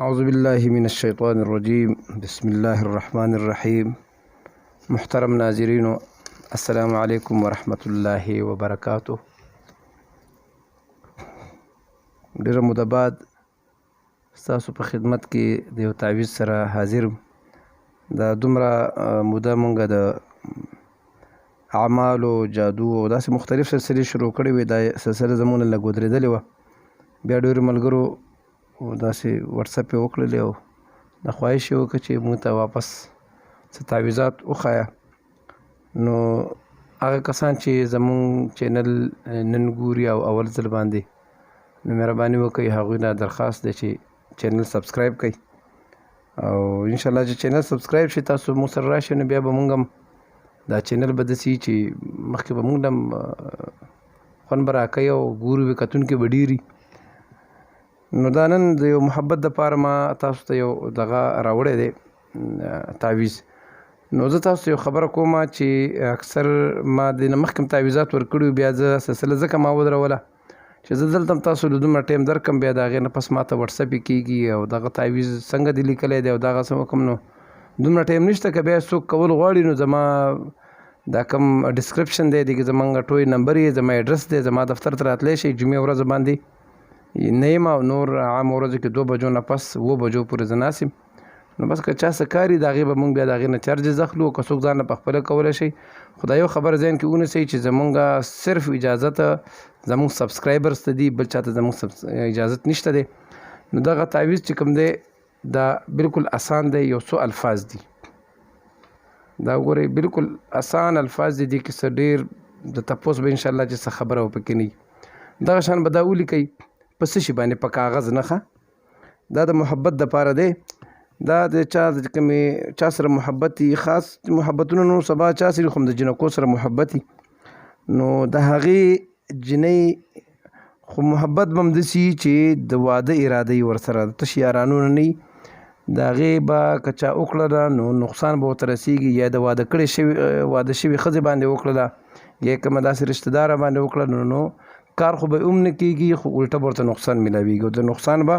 اعوذ بالله من الشیطان الرجیم بسم الله الرحمن الرحیم محترم ناظرینو، السلام علیکم ورحمت الله وبرکاته. ډیره موده بعد ستاسو په خدمت کې د یو تعویذ سره حاضر. دا دومره موده مونږ د اعمالو، جادو او داسې مختلف سلسلې شروع کړې وې. دا سلسله زمونږ نه لږ ودرېدلې وه. بیا ډېرو ملګرو داسې واټساپ یې وکړلې او د خواهش یې وکړ چې موږ ته واپس څه تعویذات وښایه. نو هغه کسان چې زمونږ چینل نن ګوري او اول ځل باندې، نو مهرباني وکړئ، هغوی نه درخواست دی چې چینل سبسکرایب کړئ. او ان شاء الله چې چینل سبسکرایب شي، تاسو موږ سره راشئ، نو بیا به موږ هم دا چینل به داسې چې مخکې به موږ هم خوند به راکوي او ګورو به، کتونکي به ډېر. نو دا نن د یو محبت دپاره ما تاسو ته یو دغه راوړی دی تعویذ. نو زه تاسو یو خبره کوم چې اکثر ما د نه مخکې تعویذات ورکړي، بیا زه سلسله ځکه ما ودروله چې زه دلته هم تاسو له دومره ټایم درکم، بیا د هغې نه پس ما ته واټساپ کېږي او دغه تعویذ څنګه دې لیکلی دی او دغه څه وکړم. نو دومره ټایم نشته. که بیا څوک کول غواړي، نو زما دا کوم ډسکرپشن دی، دې کې زمونږ ټول نمبر یې، زما ایډرس دی، زما دفتر ته راتلی شئ. جمعې ورځ باندې نه یم او نور عام ورځو کې 2 بجو نه پس 7 بجو پورې زه ناست یم. نو بس که چا څه کاري، د هغې به مونږ بیا د هغې نه چارجز اخلو او که څوک ځان له په خپله کولی شي. خو دا یو خبره ذهن کې ونیسئ چې زمونږ صرف اجازت زمونږ سبسکرایبرز ته دي، بل چاته زمونږ اجازت نشته دی. نو دغه تعویذ چې کوم دی، دا بالکل اسان دی، یو څو الفاظ دي. دا وګورئ، بالکل اسان الفاظ دي. دې کې څه ډېر د تپوس به انشاءالله چې څه خبره به پکې نه وي. دغه شان به دا ولیکئ په څه شي باندې، په کاغذ نه ښه. دا د محبت دپاره دی. دا د چا د کومې چا سره محبت وي، خاص محبتونه نو سبا چا سره، خو د جینکو سره محبت وي، نو د هغې جینۍ خو محبت به هم داسې وي چې د واده اراده یې ورسره، تش یارانونه نه وي. د هغې به که چا وکړله، نو نقصان به ورته رسېږي. یا د واده کړې شوي، واده شوي ښځې باندې وکړله یا کومه داسې رشته داره باندې وکړه، نو کار خو به هم نه کېږي، خو الټه به ورته نقصان میلاویږي او د نقصان به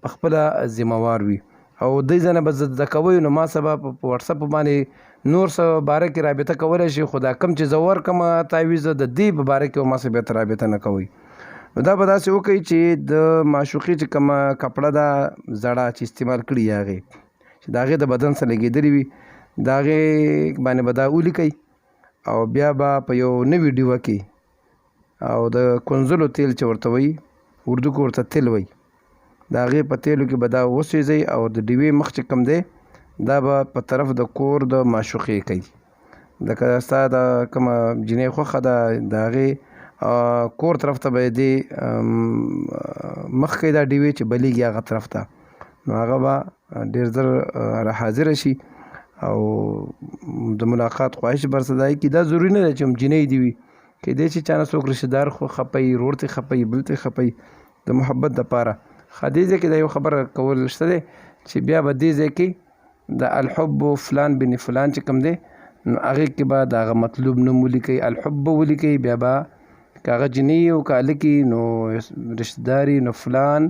په خپله ذمه وار وي. او دې ځای نه به زده کوئ. نو ما سبا په واټساپ باندې نور څه باره کې رابطه کولی شي، خو دا کوم چې زه ورکړم تعویذ، د دې په باره کې ما سره بیا رابطه نه کوئ. نو دا به داسې وکړئ چې د معشوقې چې کومه کپړه ده زړه چې استعمال کړي، هغې چې د هغې د بدن سره لګېدلې وي، د هغې باندې به دا ولیکئ او بیا به په یو نوي ډیوه کې او د کنزلو تیل چې ورته وایي، اردو کې ورته تیل وایي، د هغې په تیلو کې به دا وسوځئ او د ډیوې مخ چې کوم دی، دا به په طرف د کور د معشوقې کوي. لکه ستا د کومه جینۍ خوښه ده، د هغې کور طرف ته به دې مخ کوي دا ډیوې چې بلیږي هغه طرف ته، نو هغه به ډېر زر را حاضره شي او د ملاقات خواهش به ورسره کړي. دا ضروري نه ده چې هم جینۍ دې وي، کېدای شي چا نه څوک رشته دار خو خپه وي، ورور ته خپه وي، بل ته خپه وي د محبت دپاره. ښه، دې ځای کې دا یو خبره کول شته دی چې بیا به دې ځای کې د الحب فلان بن فلان چې کوم دی، نو هغې کې به د هغه مطلوب نوم ولیکئ، الحب به ولیکئ. بیا به که هغه جینۍ او که هلک، نو رشته داري، نو فلان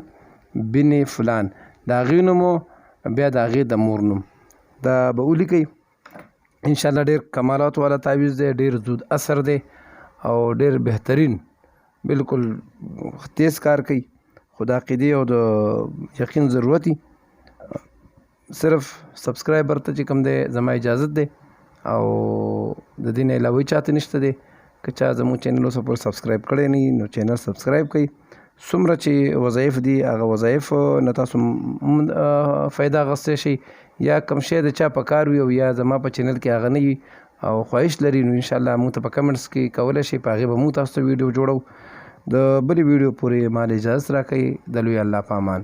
بن فلان، د هغې نوم، بیا د هغې د مور نوم، دا به ولیکئ. ان شاء الله ډېر کمالات والا تعویذ دی، ډېر زود اثر دی او ډېر بهترین، بالکل تیز کار کوي، خو د عقیدې او د یقین ضرورت. صرف سبسکرایبر ته چې کوم دی زما اجازت دی او د دې نه علاوه چاته نشته دی. که چا زموږ چینل اوسه پورې سبسکرایب کړی نه، نو چینل سبسکرایب کړئ. څومره چې وظایف دي، هغه وظایف نه تاسو فایده اخیستی شئ. یا کوم شی د چا په کار وي او یا زما په چینل کې هغه نه وي او خواهش لري، نو انشاءالله موږ ته په کمنټس کې کولی شئ، په هغې به موږ تاسو ته ویډیو جوړو. د بلې ویډیو پورې مال اجازه راکړئ. د لوی الله په امان.